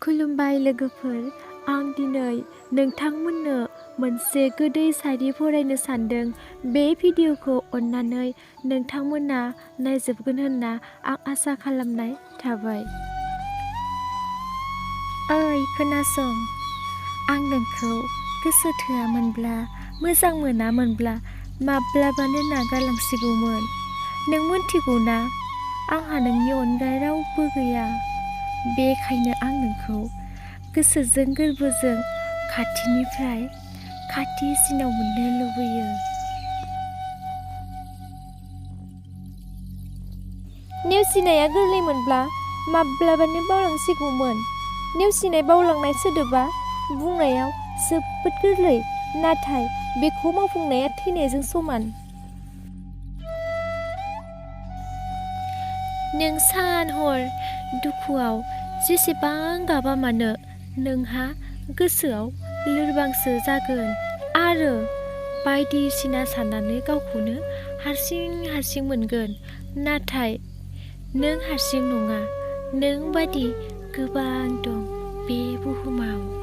खुलुमबाय लोगोफोर, आं दिनै नोंथांमोननो मोनसे गोदै शायरि फरायनो सानदों। बे भिडिअखौ अन्नानै नोंथांमोना नायजोबगोन होनना आं आसा खालामनाय थाबाय। ओइ खोनासं, आं नोंखौ गोसो थोआमोनब्ला, मोजां मोनामोनब्ला माब्लाबानो नागारलांसिगौमोन। नों मिन्थिगौ ना, आंहा नोंनि अनगा रावबो गैया। बेखायनो आं नोंखौ गोसोजों गोरबोजों खाथिनिफ्राय खाथिसिनाव मोननो लुबैयो। नेवसिनाया गोरलैमोनब्ला माब्लाबानो बावलांसिगौमोन। नेवसिनाय बावलांनाय सोदोबा बुंनायाव जोबोद गोरलै, नाथाय बेखौ मावफुंनाया थैनायजों समान। नों सान हर दुखुआव जेसेबां गाबा मानो, नोंहा गोसोआव लोरबांसो जागोन आरो बायदिसिना साननानै गावखौनो हारसिं मोनगोन। नाथाय नों हारसिं नङा, नों बादि गोबां दं बे बुहुमाव।